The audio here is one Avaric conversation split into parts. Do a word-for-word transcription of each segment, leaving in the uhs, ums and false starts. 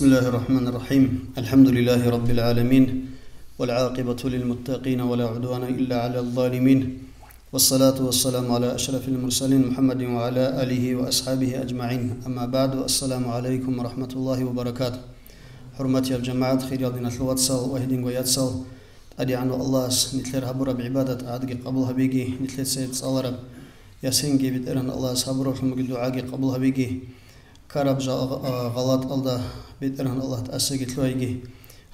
بسم الله الرحمن الرحيم. الحمد لله رب العالمين. والعاقبة للمتقين ولا عدوان إلا على الظالمين. والصلاة والسلام على أشرف المرسلين محمد وعلى آله وأصحابه أجمعين. أما بعد، السلام عليكم ورحمة الله وبركاته. ХӀурматиял жамагӀат, хириял диналъул вацал ва гьединго яцал, ТӀадегӀанав Аллагьас нилъер гьабураб гӀибадат гӀадги къабул гьабиги, нилъеца цӀалараб Ясинги БетӀергьан Аллагьас гьабураб лъумги дугӀаги къабул гьабиги, ккараб жа-, а, гъалатӀалда БетӀергьан Аллагь тӀасаги лъугьайги.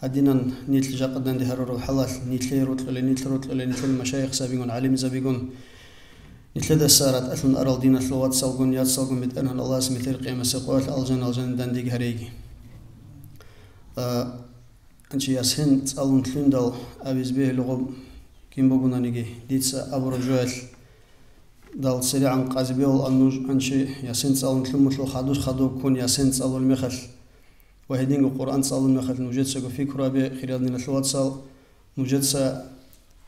Гьадинан нилъ жакъа данде гьарураб хӀалалъ, нилъее рокьулей, нилъ рокьулей, нилъер машаихзабигун, гӀалимзабигун, нилъедаса ратӀалъун арал диналъул вацалгун, яцалгун БетӀергьан Аллагьас нилъер къиямасеб къоялъ алжан-алжан дандеги гьарейги. А, Гьанчи Ясин цӀалун лъугьиндал абизе бегьулеб гъоб кин бугонаниги, дица абураб жоялъ дал церегӀан къазе бегьулаан нуж гьанчи Ясин цӀалун лъугьиналъул хадуб-хадуб ккун Ясин цӀалулеб мехалъ ва гьединго Къуръан цӀалулеб мехалъ нужецаго пикру гьабе, хириял диналъул вацал, нужеца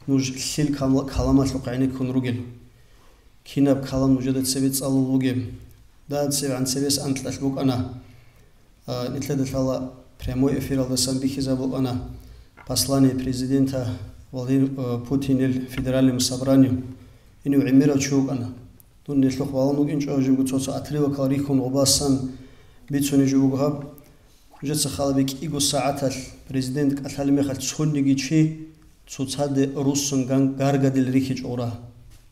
нуж лъил кам-, каламалъухъ гӀенеккун ругел. Кинаб калам нужеда цебе цӀалулеб бугеб? Дагьаб цебегӀан цебес анкьалъ букӀана. А, нилъеда лъала прямой эфиралдасан бихьизабулаан послание президента Владимир, э, Путинил Федеральному собранию. Гьенив гӀемерав чи вукӀана. Дун нилъухъ балун вукӀинчӀо, жибго цо-цо отрывокал рихьун гъобасан бицунеб жо буго гьаб. Нужеца хал бе, кӀиго сагӀаталъ президент кӀалъалеб мехалъ цониги чи цоцаде руссун ган-, гаргадил рихьичӀого.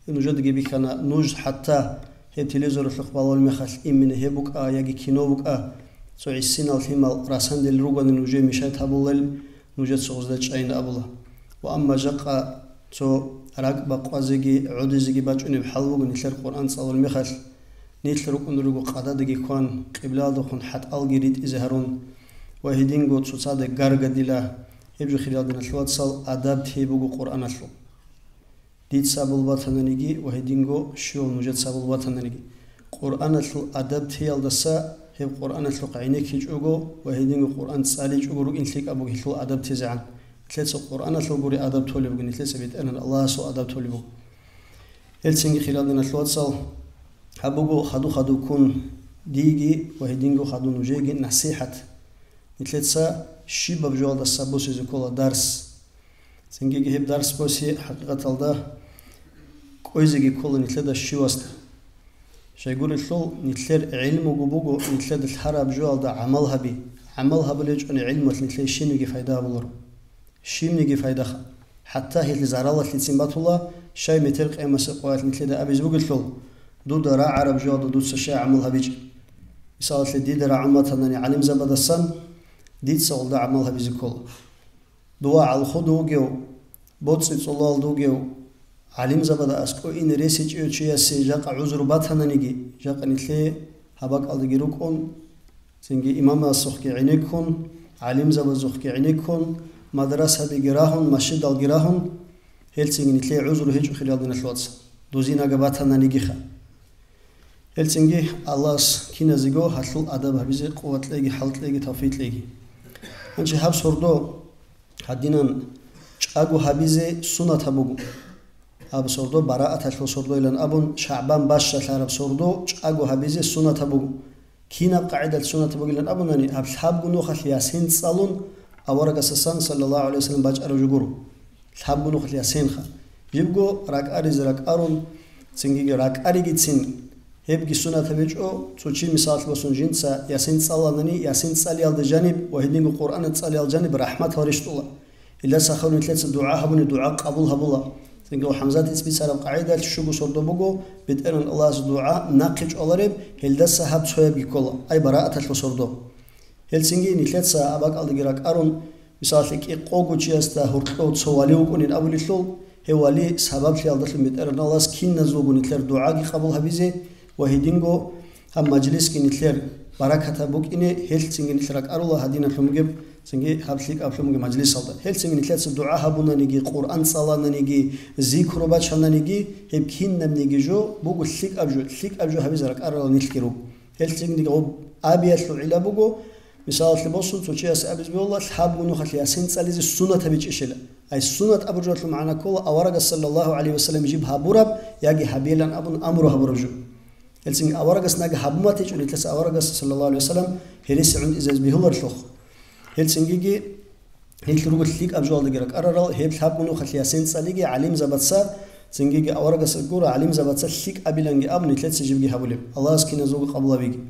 Нужедаги бихьана, нуж хӀатта гьеб телевизоралъухъ балулеб мехалъ именно гьеб букӀа яги кино букӀа, цо гӀисинал лъимал расандил ругони нужее мешать гьабулел, нужеца гъозда чӀайин абула. Ва амма жакъа цо ракӀ бакъвазеги гӀодизеги бачӀунеб хӀал буго нилъер Къуръан цӀалулеб мехалъ, нилъ рукӀун руго къададаги хьван, къиблаялдехун хӀатӀалги ритӀизе гьарун ва гьединго цоцаде гаргадила. Гьеб жо, хириял диналъул вацал, адаб тей буго Къуръаналъул. Дица абулеб батананиги ва гьединго щивав нужеца абулеб батананиги. Къуръаналъул адаб теялдаса гьеб Къуръаналъухъ гӀенеккичӀого ва гьединго Къуръан цӀаличӀого рукӀин лъикӀаб буго гьелъул адаб тезегӀан. Нилъеца Къуръаналъул гури адаб толеб буго, нилъеца БетӀергьан Аллагьасул адаб толеб буго. Гьелцинги, хириял диналъул вацал, гьаб буго хадуб-хадуб ккун диеги ва гьединго хадуб нужееги насихӀат. Нилъеца щибаб жоялдаса босизе ккола дарс. Цинги гьеб дарс боси хӀакъикъаталда кӀвезеги ккола нилъеда щивасда. Щайгурелъул нилъер гӀилмуго буго нилъеда лъараб жоялда гӀамал гьаби. ГӀамал гьабулеб гьечӀони гӀилмуялъ нилъее щибниги пайда гьабуларо. Щибниги пайдаха. ХӀатта гьелъ заралалъицин батула, щай метер къиямасеб къоялъ нилъеда абизе бугелъул, дуда рагӀараб жоялда дуца щай гӀамал гьабичӀеб. Мисалалъе, дида рагӀун батанани гӀалимзабадасан, дица гъолда гӀамал гьабизе ккола. Дова гӀалхуда вугев, боцӀи-цӀолалда вугев, гӀалимзабада аскӀов ине ресичӀев чиясе жакъа гӀузру батананиги, жакъа нилъее гьаб бакӀалдаги рукӀун, цинги имамасухъги гӀенеккун, гӀалимзабазухъги гӀенеккун, мадрасабиги рагьун, масжидалги рагьун, гьелцинги нилъее гӀузру гьечӀо, хириял диналъул вацал, дузинага батананигиха. Гьелцинги Аллагьас киназего гьалъул адаб гьабизе къуват кьеги, хӀал кьеги, тавфикъ кьеги. Гьанже гьаб сордо гьадинан чӀаго гьабизе сунат гьабуго. Гьаб сордо барааталъул сордойилан абун, ШагӀбан бащалъараб сордо чӀаго гьабизе сунат гьабуго. Кинаб къагӀидалъ сунат гьабугилан абунани, гьаб лъабго нухалъ Ясин цӀалун аварагасасан, саллаллагьу гӀалайгьи вассалам, бачӀараб жо гуро. Лъабго нухалъ Ясинха. Жибго ракӀаризе ракӀарун, цинги ракӀаригицин, гьебги сунат гьабичӀо, цо чи, мисалалъ босун, жинца Ясин цӀаланани, Ясин цӀалиялда жаниб ва гьединго Къуръана цӀалиял жаниб рахӀматал рещтӀула. Илдаса хадуб нилъеца дугӀа гьабуни, дугӀа къабул гьабула. Цинги ХӀамзатица бицараб къагӀидалъ щуго сордо буго, БетӀергьан Аллагьас дугӀа нахъе чӀвалареб, гьелдаса гьаб цоябги ккола, ай барааталъул сордо. Гьелцинги нилъеца гьаб бакӀалдаги ракӀарун, мисалалъе, кӀикъого чиясда гьоркьов цо вали вукӀунин абулелъул, гьев вали сабаблъиялдалъун БетӀергьан Аллагьас киназулго нилъер дугӀаги къабул гьабизе ва гьединго гьаб мажлисги нилъер баракатаб букӀине, гьелцинги нилъ ракӀарула гьадиналъун бугеб, цинги гьаб лъикӀаблъун бугеб мажлисалда. Гьелцинги нилъеца дугӀа гьабунаниги, Къуръан цӀалананиги, зикру бачананиги, гьеб кинабниги жо буго лъикӀаб жо, лъикӀаб жо гьабизе ракӀарала нилъги руго. Гьелцинги гъоб абиялъул гӀилла буго, мисалалъе босун, цо чияс абизе бегьула, лъабго нухалъ Ясин цӀализе сунат гьабичӀищила. Ай сунат абураб жоялъул магӀна ккола аварагас, саллаллагьу гӀалайгьи вассалам, жиб гьабураб яги гьабейилан абун амру гьабураб жо. Гьелцинги аварагас наги гьабун батичӀо, нилъеца аварагас, саллаллагьу гӀалайгьи вассалам, гьереси гӀундизабизе бегьулароха. Гьел цинги гьел руго лъикӀаб жоялдаги ракӀарарал, гьеб лъабго нухалъ ясин цӀалиги гӀалимзабаца, цинги аварагас гуро, гӀалимзабаца лъикӀабиланги абун нилъеца жибги гьабулеб. Аллагьас киназулго къабул гьабеги.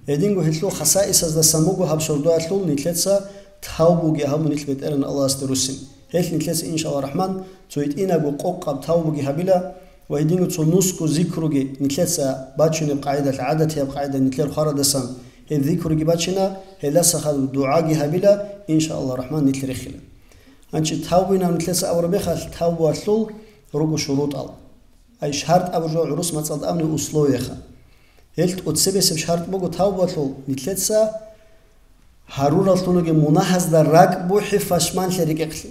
Гьединго гьелъул хасаисаздасан буго гьаб сордоялъул нилъеца тавбуги гьабун нилъ БетӀергьан Аллагьасде руссин. Гьелъ нилъеца, иншалла рахман, цо гьитӀинабго къокъаб тавбуги гьабила ва гьединго цо нусго зикруги нилъеца бачунеб къагӀидалъ, гӀадатияб къагӀида нилъер хварадасан гьеб зикруги бачина, гьелдаса хадуб дугӀаги гьабила, иншалла рахман, нилъ рехила. Гьанчи тавбуйин абун нилъеца абураб мехалъ тавбуялъул руго шурутӀал. Ай шартӀ абураб жо гӀурус мацӀалда абуни условияха. Гьел тӀоцебесеб шартӀ буго тавбуялъул, нилъеца гьарураллъун ругел мунагьазда ракӀ бухӀи пашманлъи рекӀехъе.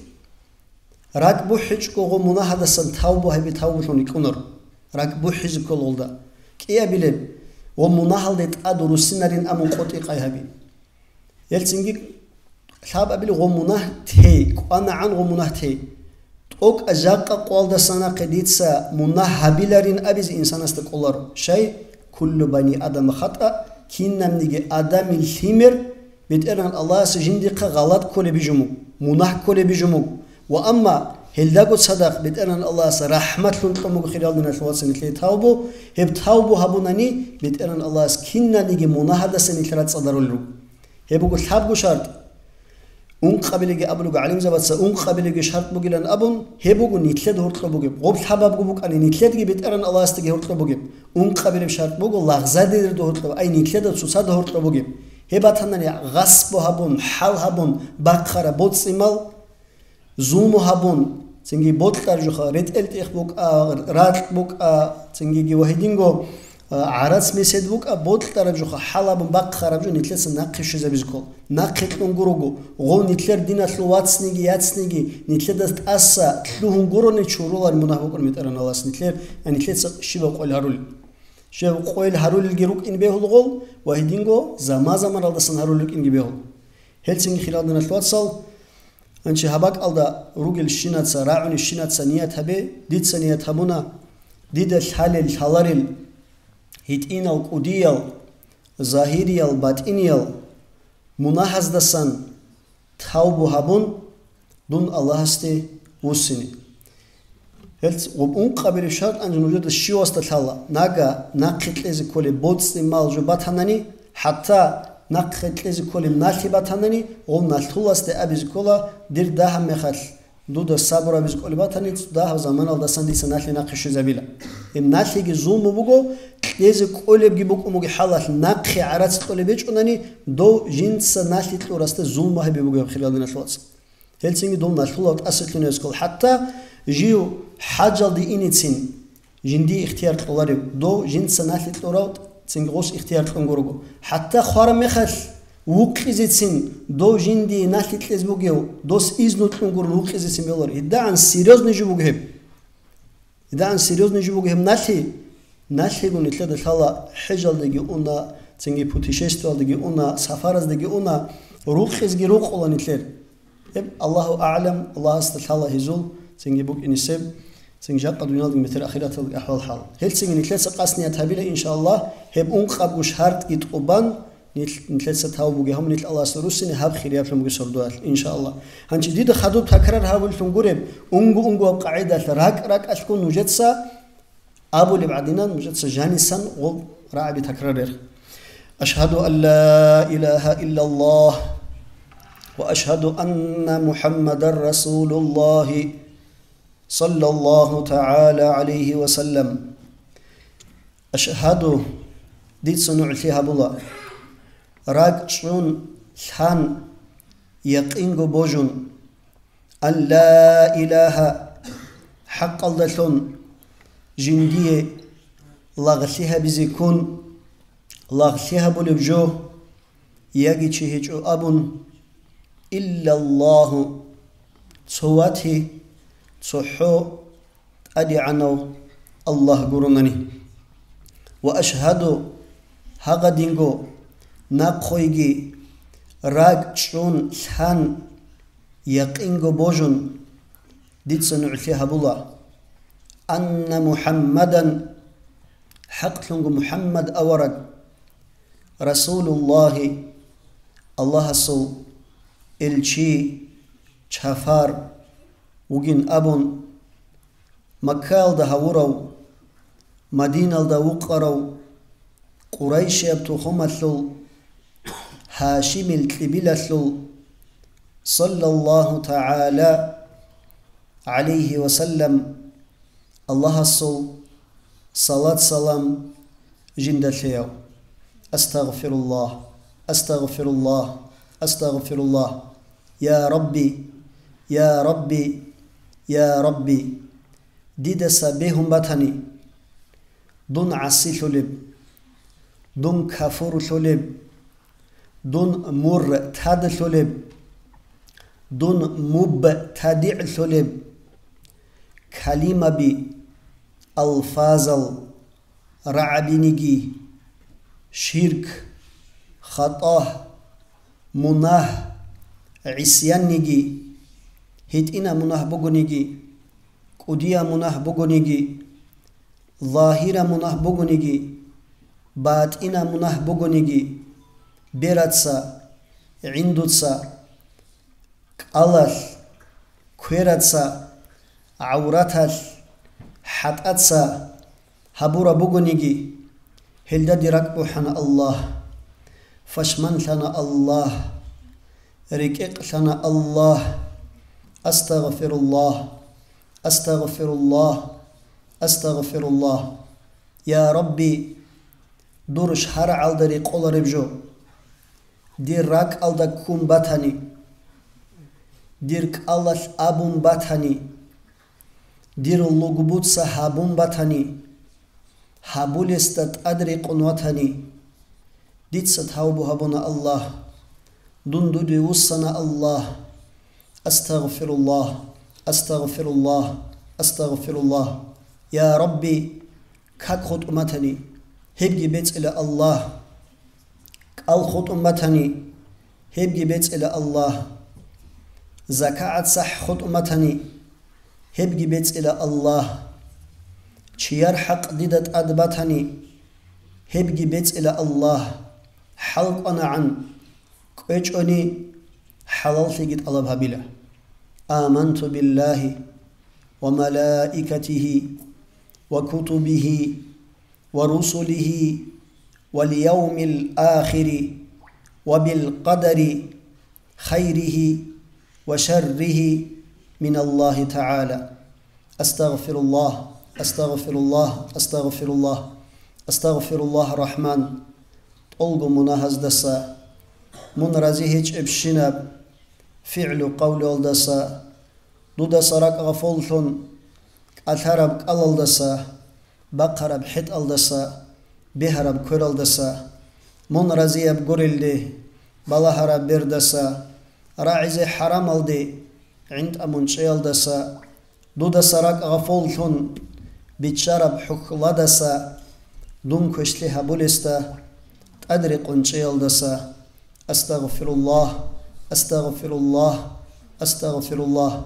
РакӀ бухӀичӀого гъо мунагьадасан тавбу гьаби тавбулъун рикӀкӀунаро. РакӀ бухӀизе ккола гъолда. КӀиабилеб, гъо мунагьалде тӀад руссинарин абун къотӀи-къай гьаби. Гьел цинги лъабабилеб гъо мунагь тей, кӀванагӀан гъо мунагь тей. ТӀокӀа жакъа къоялдаса нахъе дица мунагь гьабиларин абизе инсанасда кӀоларо. Щай? Куллу бани Адама хатӀа, кинабниги Адамил лъимер БетӀергьан Аллагьас жиндихъа гъалатӀ кколеб бижун буго, мунагь кколеб бижун буго. Ва амма гьелдаго цадахъ БетӀергьан Аллагьас рахӀматлъун кьун буго, хириял диналъул вацал, нилъее тавбу, гьеб тавбу гьабунани БетӀергьан Аллагьас кинабниги мунагьадаса нилъ рацӀцӀаларулел руго. Гьеб буго лъабго шартӀ. Ункъабилебги абулеб гӀалимзабаца, ункъабилебги шартӀ бугилан абун, гьеб буго нилъеда гьоркьоб бугеб. Гъоб лъабабго букӀани, нилъедаги БетӀергьан Аллагьасдаги гьоркьоб бугеб. Ункъабилеб шартӀ буго лагъзадерда гьоркьоб, ай нилъеда цоцазда гьоркьоб бугеб. Гьеб батанани гъасбу гьабун, хӀал гьабун, бахъараб боцӀи-мал, зулму гьабун, цинги бокьараб жоха, ретӀел-тӀех букӀа, ракь букӀа, цингиги ва гьединго, а, гӀарац-месед букӀа, бокьараб жоха, хӀал гьабун бахъараб жо нилъеца нахъе щвезабизе ккола. Нахъе кьун гурого, гъов нилъер диналъул вацниги, яцниги, нилъеда тӀаса лъугьун гурони чурулареб мунагь букӀун БетӀергьан Аллагьас нилъер, а нилъеца щибаб къойил гьарулел. Щибаб къойил гьарулелги рукӀин бегьул гъол ва гьединго заман-заманалдасан гьарулел рукӀинги бегьул. Гьелцинги, хириял диналъул вацал, гьанчи гьаб бакӀалда ругелщинаца, рагӀунищинаца ният гьабе, дица ният гьабуна, дида лъалел, лъаларел, гьитӀинал, кӀудиял, загьириял, батӀиниял мунагьаздасан тавбу гьабун, дун Аллагьасде вуссине. Гьелц гъуб ункъабилеб шартӀ гьанже нужеда щивасда лъала: нага нахъе кьезе кколеб боцӀи-мал жо батанани, хӀатта нахъе кьезе кколеб налъи батанани, гъов налъуласде абизе ккола: дир дагьаб мехалъ дуда сабур гьабизе кколеб батани, дагьаб заманалдасан дица налъи нахъе щвезабила. Гьеб налъиги зулму буго, кьезе кколебги букӀун бугеб хӀалалъ нахъе гӀарац кьолеб гьечӀунани, дов жинца налъи кьурасда зулму гьабизе буго, хириял диналъул вацал. Гьелцинги дов налъулав тӀаса лъугьине ккола. ХӀатта жив хӀажалде инецин жиндие ихтияр кьоларев, дов жинца налъи кьурав цинги гъос ихтияр кьун гурого. ХӀатта хвараб мехалъ вукъизецин дов жиндие налъи кьезе бугев, дос изну кьун гурун вукъизецин бегьулар. ГьедигӀан серьёзный жо буго гьеб. ГьедигӀан серьёзный жо буго гьеб налъи. Налъиго нилъеда лъала хӀежалдеги уна, цинги путешествиялдеги уна, сапараздаги уна, рукъизги рукъула нилъер. Гьеб, Аллагьу агӀлам, Аллагьасда лъала гьезул цинги букӀинисеб, цинги жакъа дуниялдаги метер ахираталдаги ахӀвал-хӀал. Гьелцинги нилъеца къасд ният гьабила, иншааллагь, гьеб ункъабго шартӀги тӀубан, нилъ-, нилъеца тавбуги гьабун, нилъ Аллагьасда руссине гьаб хирияблъун буго сордоялъ, иншааллагь. Гьанчи дида хадуб такрар гьабуллъун гуреб, унго-унгояб къагӀидалъ ракӀ-ракӀалъго нужеца абулеб гӀадинан, нужеца жанисан гъол рагӀаби такрар гьабе: Ашгьаду ан ла илагьа иллаллагь ва ашгьаду анна МухӀаммадан расулуллагь, саллаллагьу тагӀала гӀалайгьи ва саллам. Ашгьаду, дица нугӀлъи гьабула, ракӀ чӀун, лъан, якъинго божун, ан ла илагьа, хӀакъалдалъун жиндие лагълъи гьабизе ккун, лагълъи гьабулеб жо яги чи гьечӀо абун, иллаллагьу, цо ватани, цохӀо ТӀадегӀанав Аллагь гуронани. Ва ашгьаду, гьагъадинго, нахъойги, ракӀ чӀун, лъан, якъинго божун, дица нугӀлъи гьабула, анна МухӀаммадан, хӀакълъунго МухӀаммад авараг, расулуллагьи, Аллагьасул Элчи, чафар вугин абун, Маккаялда гьавурав, Мадиналда вукъарав, Къурайшияб тухумалъул, Гьашимил кьибилалъул, саллаллагьу тагӀала гӀалайгьи ва саллам, Аллагьасул салат-салам жинда лъеяв. Астагъфируллагь, астагъфируллагь, астагъфируллагь. Я Рабби, я Рабби, я Рабби, дидаса бегьун батани, дун гӀасилъулеб, дун кафурлъулеб, дун муртадлъулеб, дун мубтадигӀлъулеб калимаби, алфазал рагӀабиниги, ширк, хатӀа, мунагь, гӀисянниги, гьитӀина мунагь бугониги, кӀудия мунагь бугониги, загьира мунагь бугониги, батӀина мунагь бугониги, бераца, гӀиндуца, кӀалалъ, квераца, гӀавраталъ, хӀатӀаца гьабураб бугониги, гьелда дир ракӀ бухӀана Аллагь, пашманлъана Аллагь, рекӀекълъана Аллагь. Астагъфируллагь, астагъфируллагь, астагъфируллагь. Я Рабби, дур шаргӀалда рекъолареб жо. Дир ракӀалда ккун батани, дир кӀалалъ абун батани, дир лугбуца гьабун батани, гьабулесда тӀад рекъон ватани, дица тавбу гьабуна Аллагь, дун дуде вуссана Аллагь. Астагъфируллагь, астагъфируллагь, астагъфируллагь. Я Рабби, как хутӀун батани, гьебги бецӀила Аллагь. КӀал хутӀун батани, гьебги бецӀила Аллагь. ЗакагӀат сахӀ хутӀун батани, гьебги бецӀила Аллагь. Чияр хӀакъ дида тӀад батани, гьебги бецӀила Аллагь. ХӀал кӀванагӀан, кӀвечӀони, хӀалаллъиги тӀалаб гьабила. Аманту биллагьи ва малаикатигьи ва кутубигьи ва русулигьи вал явмил ахири ва бил къадари хайригьи ва шарригьи миналлагьи тагӀала. Астагъфируллагь, астагъфируллагь, астагъфируллагь, астагъфируллагь, Рахман, тӀолго мунагьаздаса, мун рази гьечӀебщинаб фигӀлу-къавлуялдаса, дудаса ракӀ гъафуллъун кӀалъараб кӀалалдаса, бахъараб хӀетӀалдаса, бегьараб квералдаса, мун разияб гурелде балагьараб бердаса, рагӀизе хӀарамалде гӀинтӀамун чӀеялдаса, дудаса ракӀ гъафуллъун биччараб хӀухьладаса, дун квешлъи гьабулесда тӀад рекъон чӀеялдаса, астагъфируллагь, астагъфируллагь, астагъфируллагь.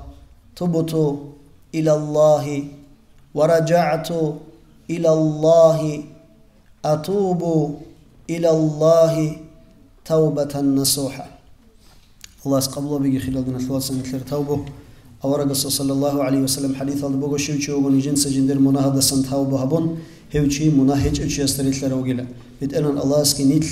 Тубуту илаллагьи ва ражагӀту илаллагьи, атубу илаллагьи тавбатан насуха. Аллагьас къабул гьабиги, хирал диналъул вацал, нилъер тавбу. Аварагасул саллаллагьу гӀалайгьи ва саллам хӀадисалда буго: щив чи вугони жинца жиндир мунагьадасан тавбу гьабун, гьев чи мунагь гьечӀев чиясда релълъарав вугила. БетӀергьан Аллагьасги нилъ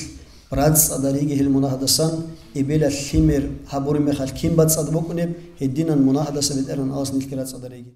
рацӀцӀадариги гьел мунагьадасан, эбелалъ лъимер гьабураб мехалъ кин бацӀцӀад букӀунеб, гьединан мунагьадаса БетӀергьан Аллагьас нилъги рацӀцӀадариги.